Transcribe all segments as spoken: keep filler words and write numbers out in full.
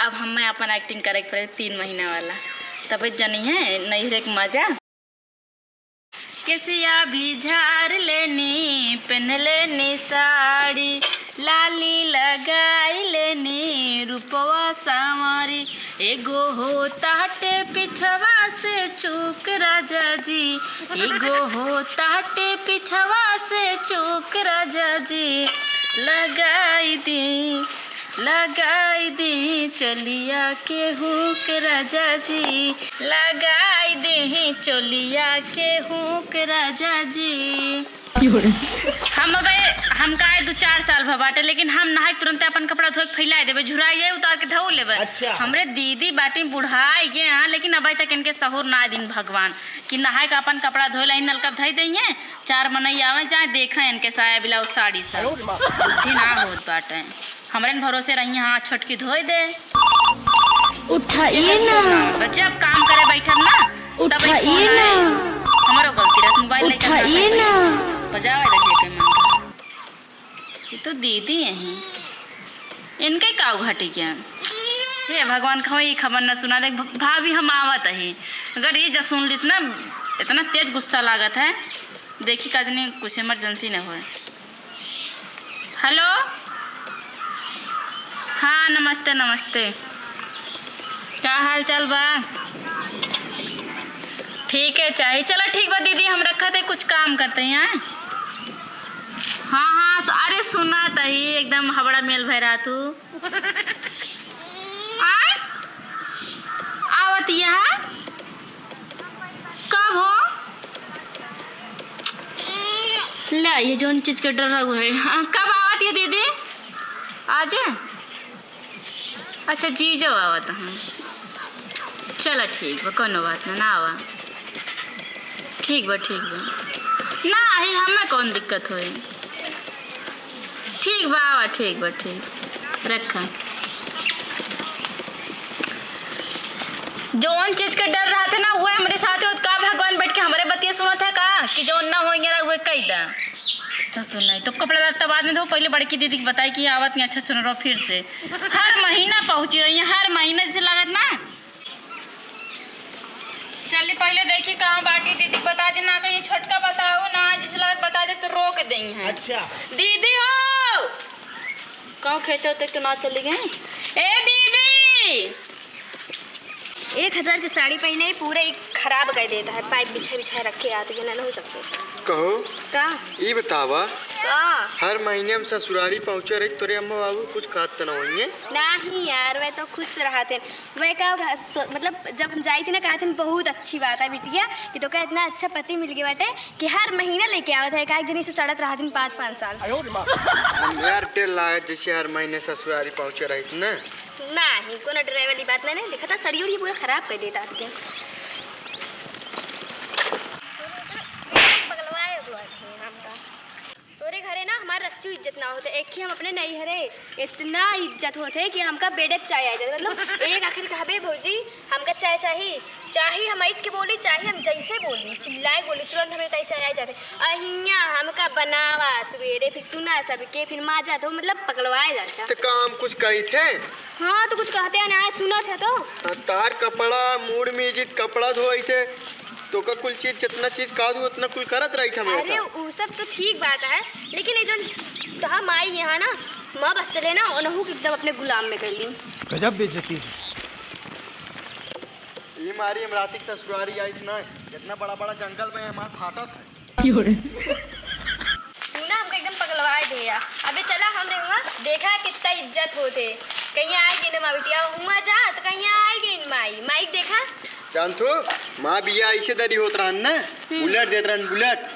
अब हमें अपन acting करे के पड़े तीन महीना वाला, तबे जनी है नैहरे के मजा। केसिया भी झार लेनी, पेन्ह लेनी साड़ी, लाली लगाई लेनी, रूपवा सांवरी। एगो हो ताटे पिछवा से चूक राजा जी, एगो हो ताटे पिछवा से चूक राजा जी। लगाई दी, लगाई दी चोलिया के हुक राजा जी, लगाई दी चोलिया के हुक राजा जी। हम अबे, हमका आए दो चार साल भा बाटे, लेकिन हम नहाए के तुरंते अपन कपड़ा धोए के फैलाए देबे, झुराई जाए, उतार के धो लेबे। अच्छा। हमरे दीदी बाटी बुढ़ाई गए हैं, लेकिन अबे तक इनके सहूर ना दिन भगवान कि नहाए के अपन कपड़ा धोए ला ही नलका धई देइए, चार मनई आवे जाए देखे इनके साया ब्लाउज साड़ी सब। अरे माँ। बुद्धि ना होत बाटे। हमरे न भरोसे रही, हाँ, छोटकी धोए दे। उठाइए ना। बच्चे, अब काम करे बैठब ना, तब उठाइए फोन ना। आए। हमरो गलती रहे, मोबाइल लेके उठाइए ना। बजावे रहे के मन। ये तो दीदी यही, इनके का घटी क्या? हे भगवान, खवा ये खबर न सुना दे। भ-, भाभी, हम आवत ही। अगर ये जब सुन लीत ना, इतना तेज गुस्सा लागत है। देखी का जनी कुछ emergency न होए। Hello, हाँ, नमस्ते, नमस्ते। का हाल चाल बा? ठीक है, चाही। चला ठीक बा दीदी, हम रखत है, कुछ काम करते हैं। हाँ, हाँ, सु-, अरे सुना तही, एकदम हबड़ा मेल भय रहा तू। आय? आवत यहाँ? कब हो? ले, ये जौन चीज के डर रहो है। हाँ, कब आवत ये दीदी? आज? अच्छा, जीजो आवत हैं। चला, ठीक बा, कौनो बात ना, ना आवा। ठीक बा, ठीक बा। ना आई, हमें कौन दिक्कत होई? ठीक बा, आवा, ठीक बा, ठीक। रखा। जौन चीज के डर रहत है ना, उहे हमरे साथे होत। का भगवान बैठ के हमरे बतिया सुनत है का? कि जौन ना होइए ना, उहे कई दा। ससुर नहीं तो कपड़ा लत्ता बाद में धो, पहले बड़की दीदी के बताई कि आवत नहीं, अच्छा सुन रहो फिर से। हर महीना पहुँची रही है, हर महीना जैसे लागत ना। चली पहले देखी कहाँ बाटी दीदी, बता दे ना, कहीं छोटका बताओ ना, जिस लगे बता दे तो रोक देई है। अच्छा। दीदी हो, कहूँ खेते होते तो ना चली गई? ए दीदी! एक हजार के साड़ी पहने ही पूरा एक खराब कर देता है, पाइप बिछा बिछा रख के आती है ना, ना हो सकते। कहो, का? ई बतावा, का? हर महीने हम ससुरारी पहुँचे रही, तोरे अम्मा बाबू कुछ कहत तो ना होइए? नहीं यार, वह तो खुश रहते हैं। वह का भा-, सो-, मतलब, जब हम जाई थी ना, कहत हन, "बहुत अच्छी बात है बिटिया कि तोका इतना अच्छा पति मिल गया बाटे कि हर महीना लेके आवत है, एक आध जनी से सड़त रहत हन पाँच, पाँच साल।" हम यार, डर लागत जैसे हर महीने ससुरारी पहुँचे रही थी ना। नहीं, कोनो डराए वाली बात नहीं, नहीं, देखा था, सड़ी उड़ी पूरा खराब कर देता आपके। पगलवाए हुआ है हमका। तोरे घरे ना हमार रच्चू इज्जत ना होते, एक ही हम अपने नैहरे इतना इज्जत होते कि हमका बेडे चाय आ जाते। मतलब एक आखिर कहबे भौजी हमका चाय चाही, चाही हम ऐठ के बोली, चाही हम जैसे बोली, चिल्लाए बोली, तुरंत हमरे ताई चाय आ जाते। अहिया हमका बनावा सवेरे, फिर सुना सबके, फिर माजा धो, मतलब पगलवाए जाता। तो का हम कुछ कही थे? हाँ, तो कुछ कहते हैं ना, सुनत है तो। हाँ, तार कपड़ा, मूड़ में इज्जत कपड़ा धोई थे, तो का कुल चीज, जितना चीज कहा दू, उतना कुल करत रही था मेरे अरे, साथ। उ सब तो ठीक बात है, लेकिन ये जो तोहार माई यहाँ ना, माँ बस चले ना, उनहू के एकदम अपने गुलाम में कर ली। गजब बेइज्जती है। ये मारी हम राती के ससुरारी आई थी ना, इतना बड़ा बड़ा जंगल में हमार फाटत है। क्यों रे? तू ना हमको एकदम पगलवाए दे यार। अबे चला हमरे हुआ, देखा कितना इज्जत होत है। कहीं आए गई ना माँ बिटिया, हुआ जा तो कहीं आए गई ना माई, माई देखा। जानथू, माँ बिया ऐसे दरी होत रहन ना, हम्म। बुलेट देत रहन, बुलेट।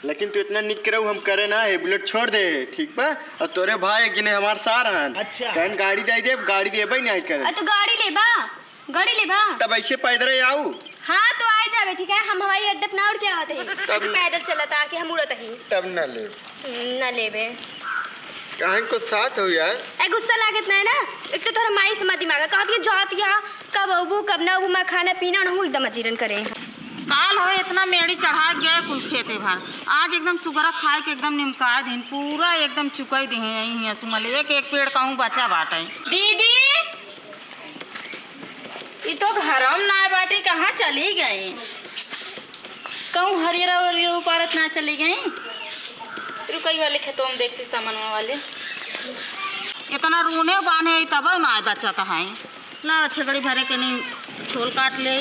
लेकिन तू इतना निक करऊ हम करे ना, हे बुलेट छोड़ दे, ठीक बा? और तोरे भाई एक जने हमार सार हन। अच्छा। कहन गाड़ी दे दे, गाड़ी देबे नहीं करे। अरे तू गाड़ी लेबा? गाड़ी लेबा? तब ऐसे पैदल ही आऊ। हाँ, तो आए जाबे, ठीक है? हम हवाई अड्डा पे ना उड़ के आवत ही। तब पैदल चलत आके हम उड़त ही। तब ना ले। हम्म, ना लेबे। काहे को साथ हो यार? ए, गुस्सा लागत ना है ना? एक तो तोहरा माई से मत दिमाग है। कहत ये जात यहाँ, कब अबू, कब ना अबू, मैं खाना पीना ना हूँ, एकदम अजीरन करे। काल हो इतना मेड़ी चढ़ा गया कुल खेते भर। आज एकदम सुगरा खाए के एकदम निमकाए दिन, पूरा एकदम चुकाई दे हैं यहीं सुमल। एक एक पेड़ कहूँ बचा बाटे। दीदी! ई तो घरम ना बाटी, कहाँ चली गई? कहूँ हरियर उरियर उपारत ना चली गई? रुकई वाले खेतों में देखती सामानवा वाले। इतना रूने बान्हे तब ना बचत है। ला छगड़ी भरे के नहीं छोल काट ले।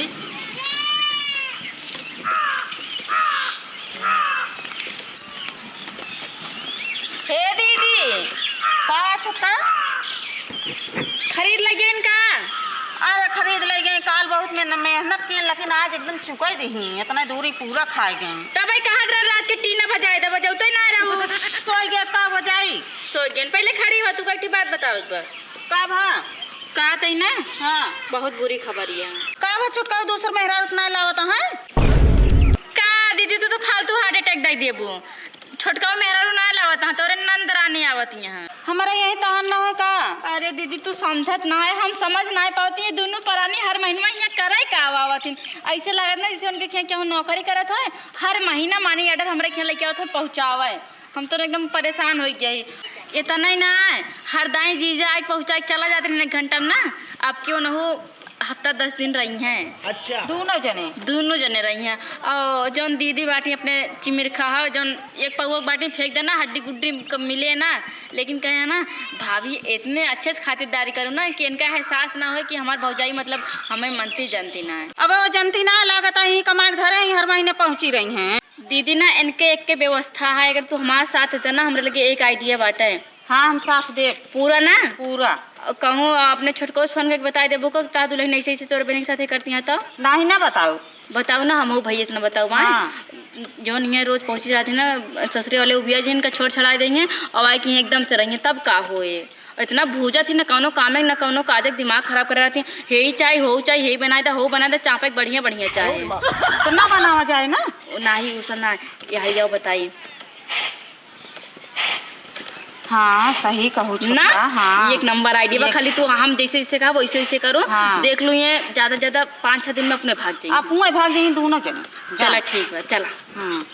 हे दीदी। का छोटका? खरीद लगे इनका? अरे खरीद ले गए, काल बहुत मेहन-, मेहनत किए, लेकिन आज एकदम चुकाई दही, इतना दूरी पूरा खाए गए। तब भाई कहाँ रह रात के टीना बजाए दे, बजौते ना रहू। सोई गए का बजाई? सोई गए। पहले खड़ी हो, तू एक बात बताओ एक बार। का भा? का तई ना? हाँ। बहुत बुरी खबर ये। का भा छोटका, दूसर मेहरारू उतना लावत है? का दीदी, तू तो फालतू heart attack दे देबू। छोटका मेहरारू ना लावत हैं, तोरे नंद रानी आवत हैं। हमारा यही तहन न हो का? अरे दीदी, तू समझत ना है, हम समझ ना पावती है। दोनों परानी हर महीनवा यहाँ करे का आवत हैं? ऐसे लागत ना जैसे उनके खियाँ केहू नौकरी करत होए, हर महीना money order हमरे खियाँ लेके आवत है, पहुँचावे। हम तो एकदम परेशान हो गए। इतना ही ना है, हर दाई जीजा आके पहुँचा के चला जाते हैं एक घंटा में ना, अब क्यों न हो हफ्ता दस दिन रही हैं। अच्छा। दोनों जने? दोनों जने रही हैं। और जौन दीदी बाटी अपने चिमिरखा है, जौन एक पौवा बाटी फेंक देना, हड्डी गुड्डी क मिले ना, लेकिन कहे ना, भाभी इतने अच्छे से खातिरदारी करो ना कि इनका एहसास ना हो कि हमार भौजाई मतलब हमें मनती जानती ना है। अब वो जानती ना, लागत है यहीं कमा के धरे, यहीं हर महीने पहुँची रही हैं। दीदी ना, इनके एक के व्यवस्था है, अगर तू हमारे साथ है ना, हमरे लगे एक idea बाटे। हाँ, हम साथ देब। पूरा ना? पूरा। कहूँ अपने छोटको से फोन करके बताई देबो को, ता दुल्हन ऐसे ऐसे तोरे बहन के साथे करती हैं तो? नाही ना बताओ। बताओ ना, हमहू भैया से ना बताओ, हाँ। हाँ। जौन यहाँ रोज पहुँची रहती ना, ससुरे वाले उबिया जिनका छोड़ छड़ाई देंगे और आए कि एकदम से रहिए, तब का होए? इतना भूजत ही ना कौनो काम है, ना कौनो काज के, दिमाग खराब करे रहती है। हे ही चाही, हो चाही, हे ही बनाए दा, हो बनाए दा, चापे के बढ़िया बढ़िया चाही। तो ना बनावा जाए ना? नाही, उ सब ना, यही जाओ बताई। हाँ, सही कहू ना? छोटका, हाँ। एक नंबर idea बा, एक खाली तू हम जैसे जैसे कहा वैसे वैसे करो। हाँ। देख लो, ये ज्यादा ज्यादा पाँच छह दिन में अपने भाग जाइए। आप हुए भाग जाइए दोनों जने। चला, जाओ। ठीक बा, चला। हाँ।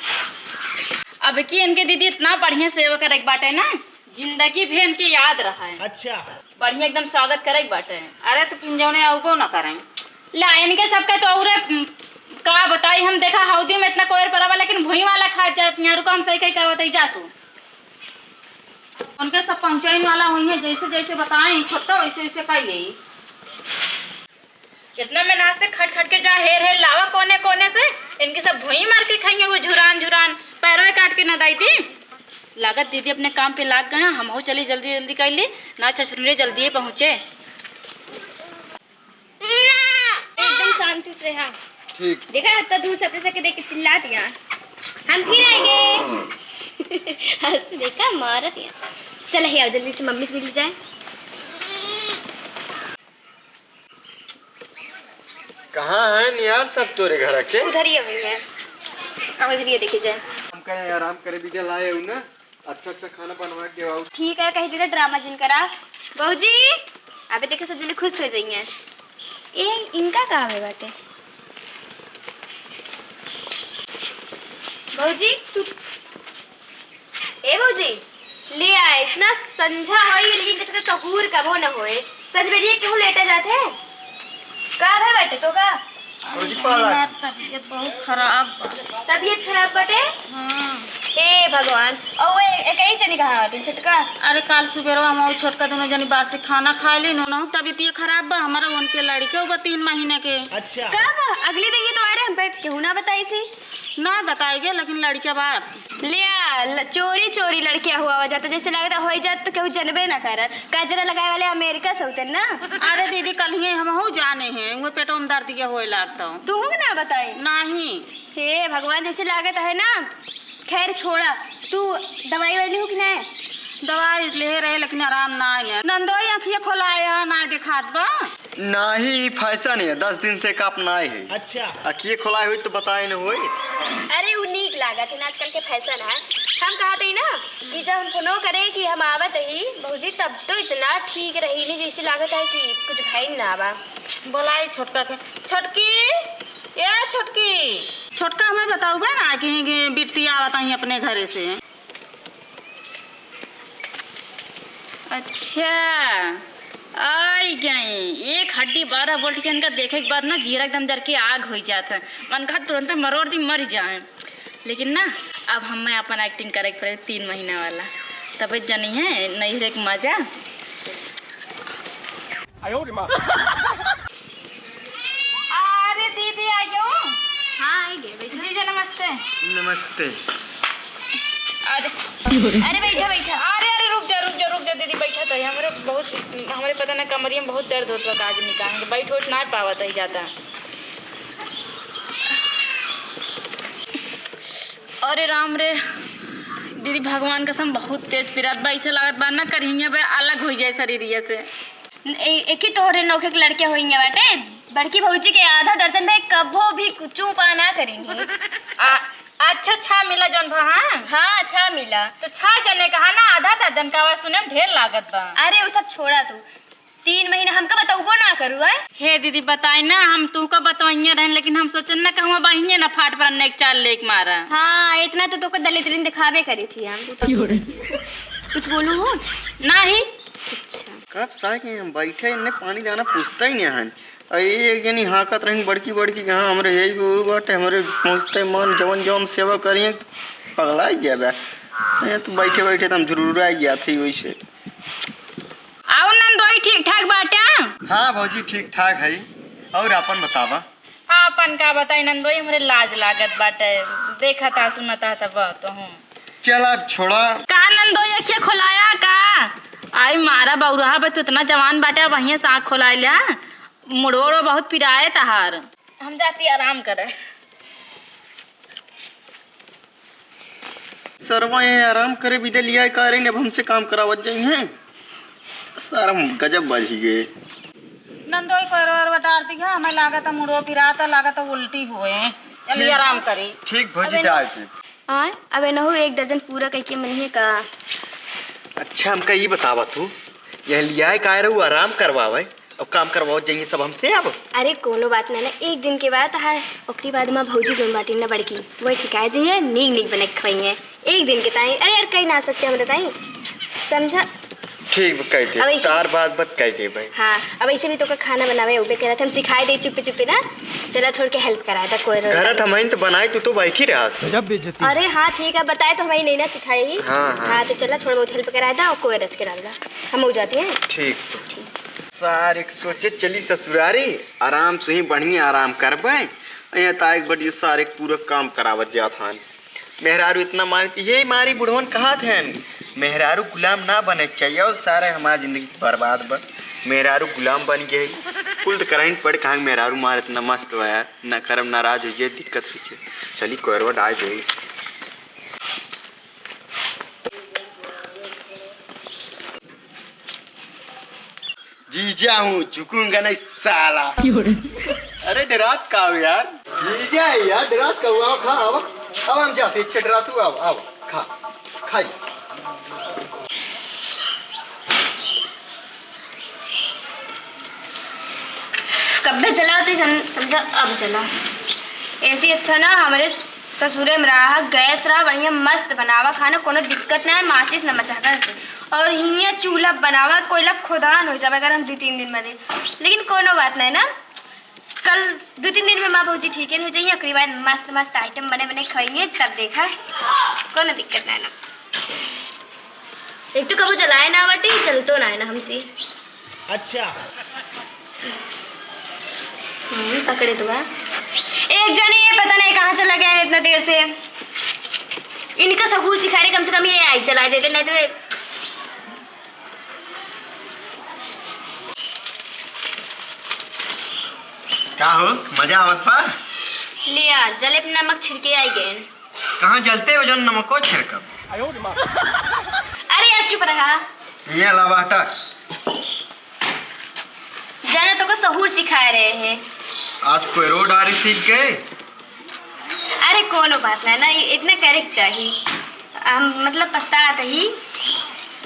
अब की इनके दीदी इतना बढ़िया सेवा करे के बाटे ना, जिंदगी भर इनके याद रहा है। अच्छा। बढ़िया एकदम स्वागत करे के बाटे। अरे तो फिर जौने अउबो ना करें। ला, इनके सबका तो औरे, उम, का बताई हम, देखा हौदी में इतना कोयर परा बा, लेकिन भुई वाला खा जात यहाँ। रुको, हम सही कही का बताई, जा तू। उनके सब पहुँचाइन वाला हुई है, जैसे जैसे बताएं छोटका वैसे वैसे कर ले। कितना मेहनत से खट खट के जा हेर हेर लावा कोने कोने से, इनके सब भुई मार के खाएंगे वो झुरान झुरान, पैरवे काट के न दाई थी। लागत दीदी अपने काम पे लाग गए हैं, हमहू चली जल्दी जल्दी कर ली, ना ससुरे जल्दी पहुँचे। एकदम शांति से रहा। ठीक। देखा, इतना दूर से अपने सबके देख के चिल्ला दिया। हम फिर आएंगे। हंस देखा, मारत या। चल, हे आओ, जल्दी से मम्मी से मिल जाए। कहाँ हैं यार सब तोरे घर के? उधर ही है भैया। अब इधर ही है, देखिए जाए। हम कहे आराम करे, बिटिया लाए हूँ ना। अच्छा अच्छा खाना बनवा के देवाऊ। ठीक है, कही दीदा ड्रामा जिन करा। बहूजी, अबे देखे सब जने खुश हो जाइए। ए, इनका का होए बाटे? बहूजी, तू, ए बहूजी, ले आए, इतना संझा होई लेकिन किसी का सहूर कबो न होए। संझ बेरिए केहू लेटा जात है? का भय बाटे तो का? अरे भौजी, पाला। हमार तबीयत बहुत खराब बा। तबीयत खराब बाटे? हाँ। हे भगवान, और वो ए-, एकई जनी कहाँ बाटे, छोटका? अरे काल सुबेरवा हम और छोटका दोनों जनी बासी खाना खा ली, नोनहु तबीयत ये खराब बा, हमारा उनके लड़के बा तीन महीने के। अच्छा। का बा? अगली दिन ये तो आ रहे, हम पे केहू ना बताई सी। ना बताएगे, लेकिन लड़के बा। ले आ, ल-, चोरी चोरी लड़किया हुआ जाता, जैसे लगता होई जात तो केहू जनबे ना करत। गजरा लगाए वाले अमेरिका से होते ना। अरे दीदी, कल ही हमहू जाने हैं, वो पेटो में दर्द ये होए लागता। तू ना बताई? नहीं। हे भगवान, जैसे लागत है ना। खैर छोड़ा, तू दवाई वाई लिहू कि नहीं? दवाई ले रहे, लेकिन आराम ना आए। नंदोई आँखिया खोलाए है, ना दिखात बा। नाही, ई फैशन है, दस दिन से कप नाय है। अच्छा। अखिए खोलाए होई तो बताए न होई। अरे, उ नीक लागत है, आजकल के फैशन है। हम कहत हई ना कि जब हम फोनो करे कि हम आवत ही भौजी, तब तो इतना ठीक रही नहीं, जैसे लागत है कि कुछ भइल ना बा। बोलाई छोटका के, छोटकी, ए छोटकी, छोटका हमें बताउबे ना कि, कि बिट्टी आवत ही अपने घरे से। अच्छा, आई गई, एक हड्डी बारह वोल्ट के इनका देखे के बाद ना जियरा एकदम जर के आग होइ जात है। मन कहा तुरंत मरोड़ दी, मर जाए। लेकिन ना, अब हमें अपन एक्टिंग करे के पड़े तीन महीना वाला, तबे जनी है नैहरे के मजा। अरे दीदी आ गयो। हाँ, आ गए, बैठा। जीजा नमस्ते। नमस्ते। अरे, अरे बैठा, बैठा। अरे, अरे रुक जा, रुक जा, रुक जा दीदी, बैठा तो। हमरे बहुत, हमरे पता ना कमरिया में बहुत दर्द होत बा, का आज निकाल के बैठ उठ ना पावत है ज्यादा। अरे राम रे, दीदी भगवान कसम बहुत तेज पिरात बा, ऐसे लागत बा ना करिया बे अलग हो जाए शरीरिया से। ए-, एक ही तोहरे नौखे के लड़के होइंगे बाटे, बड़की भौजी के आधा दर्जन भाई कभो भी चूपा ना करेंगे। आ, अच्छा छा मिला जौन भा, हाँ? हाँ, छा मिला। तो छा जने कहा ना, आधा दर्जन का आवाज सुने में ढेर लागत बा। अरे, उ सब छोड़ा तू, तीन महीना हमका बतौबो ना करू, आय? हे दीदी, बताई ना, हम तुमका बतवइया रहन, लेकिन हम सोचन ना कहूँ बहिए ना फाट पर अन्ने एक चाल लेके मारा। हाँ, इतना तो तोके दलिद्रीन दिखावे करी थी हम। कुछ बोलू हो? नाही। अच्छा। कब साई के हम बैठे, इन्ने पानी दाना पूछता ही नहीं है। अ, ये एक जनी हाँकत रही बड़की बड़की, कहाँ हमरे यही वो बाटे, हमरे पहुँचते मन जवन जवन सेवा करिए, पगला ही गया बा। ये तो बैठे बैठे तो हम जरूर आ गया थी वैसे। आउ नंदोई ठीक ठाक बाटे? हाँ भौजी, ठीक ठाक है। और आपन बतावा? आपन का बताई नंदोई, हमरे लाज लागत बाटे। देखता सुनता त बहुत हूँ। चल अब छोड़ा। का नंदोई, अखिया खोलाया का? आई मारा बौरहा बे, तू इतना जवान बाटे, अब वहीं से आँख खोलाई ल्या। मुड़ो उड़ो बहुत पिराए तहार। हम जाती आराम करे। सरवा ये आराम करे बिदे लिया का रे, अब हमसे काम करावत जाई हैं। सारा गजब बाजी गए। नंदोई कोरवा वरवा डार दी है, हमें लागत है मुड़ो पिराता, लागत है उल्टी हुए। चलिए ठीक। आराम करी। ठीक भौजी, अबे डाल दे। आय, अब एनहु एक दर्जन पूरा कइके मनिहे का? अच्छा, हमका ई बतावा तू, यह लियाए का रहू आराम करवावे, और काम करवाओ जाइए सब हमसे अब? अरे कोनो बात नहीं ना, एक दिन के बात है, ओकरी बाद माँ भौजी जोन बाटी ना बड़की, वही ठिकाए जाइए, नीक नीक बने के खवाइए, एक दिन के ताई। अरे यार, कही ना सकते हम ताई, समझा? ठीक बा, कह दे। अब ऐसे तार बात बात कह दे भाई। हाँ, अब ऐसे भी तो का खाना बनावे उबे करत, हम सिखाए दे चुप्पे चुप्पे ना। चला थोड़ के हेल्प कराए दा कोई रोल घर नहीं। हम तो बनाए, तू तो बैठी रहा। गजब बेइज्जती। अरे हाँ ठीक है, बताए तो हमारी नहीं ना सिखाई ही। हाँ, हाँ। हाँ तो चला थोड़ा बहुत हेल्प कराए दा और कोई रच के डाल दा, हम हो जाते हैं। ठीक। सार एक सोचे चली ससुरारी, आराम से ही बढ़िया आराम करबे। यहाँ ताए एक बड़ी सारे पूरा काम करावत जात हन। मेहरारू इतना मानती, यही मारी बुढ़वन कहत हैं, मेहरारू गुलाम ना बने के चाहिए। और सारे हमार जिंदगी बर्बाद बा, मेहरारू गुलाम बन गए। कुल तो कराइन पड़े, कहाँ मेहरारू मार इतना मस्त बा यार, ना करम नाराज हो जाए, दिक्कत हो जाए। चली कोयरवा डाल दे। जीजा हूँ, झुकूंगा नहीं साला। अरे डरात का हो यार? जीजा है यार, डरात का हो? आओ खा, आओ। अब हम जाते, इच्छा डरात हूँ, आओ, आओ, खा, खाई। कब्बे चला होते जन, समझा, अब चला। ऐसी अच्छा ना, हमारे ससुरे में रहा, गैस रहा, बढ़िया मस्त बनावा खाना, कोनो दिक्कत ना है, माचिस न मचाकर से। और हियाँ चूल्हा बनावा, कोयला खोदान हो जावे अगर हम दो तीन दिन में दे। लेकिन कोनो बात नहीं ना, कल दो तीन दिन में माँ भौजी ठीक हो जाइए, ओकरी बाद मस्त मस्त आइटम बने बने खाइए, तब देखा, कोनो दिक्कत नहीं ना। एक तो कबो जलाए ना बाटी, चलतो ना है ना हमसे। अच्छा। हम्म, पकड़े तो बा। एक जने ये पता नहीं कहाँ चला गया है इतना देर से। इनका सहूर सिखा रहे, कम से कम ये आग जला देते, नहीं तो ये का हो, मजा आवत बा? लिया, जले पे नमक छिड़के आई गए। कहाँ जलते हो जो नमको छिड़कब? अरे यार, चुप रहा। ये ला बाटा। जाना तो को सहूर सिखाए रहे हैं। आज कोई रोड आ रही सीख गए। अरे कोनो बात ना, ना, इतना करे के चाही। हम मतलब पछतात ही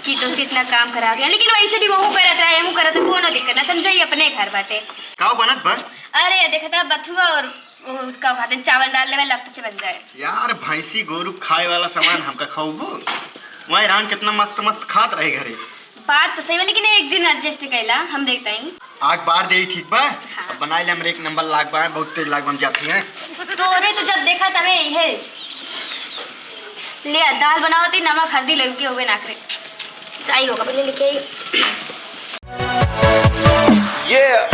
कि तुमसे इतना काम करा दिया, लेकिन वैसे भी वहू करत रहे, हमहू करत रहे, कोनो दिक्कत ना, समझाई अपने घर बाटे। का बनत बा? अरे देखता बथुआ और वो का कहते हैं, चावल डाल लेवे, लप से बन जाए। यार, भैंसी गोरू खाए वाला सामान हमका खाऊबू? वहीं रान कितना मस्त मस्त खात रहे घरे। बात तो सही बा, लेकिन एक दिन adjust कैला, हम देखता ही। आग बार दे, ठीक बा? हाँ। अब बनाई ले, हमरे एक नंबर लाग बा, बहुत तेज लाग बा, हम जाती हैं। तोरे तो जब देखा तबे इहे। ले, दाल बनावत ही नमक हल्दी लग के होवे ना करे। चाय होगा, पहले लेके आई। Yeah,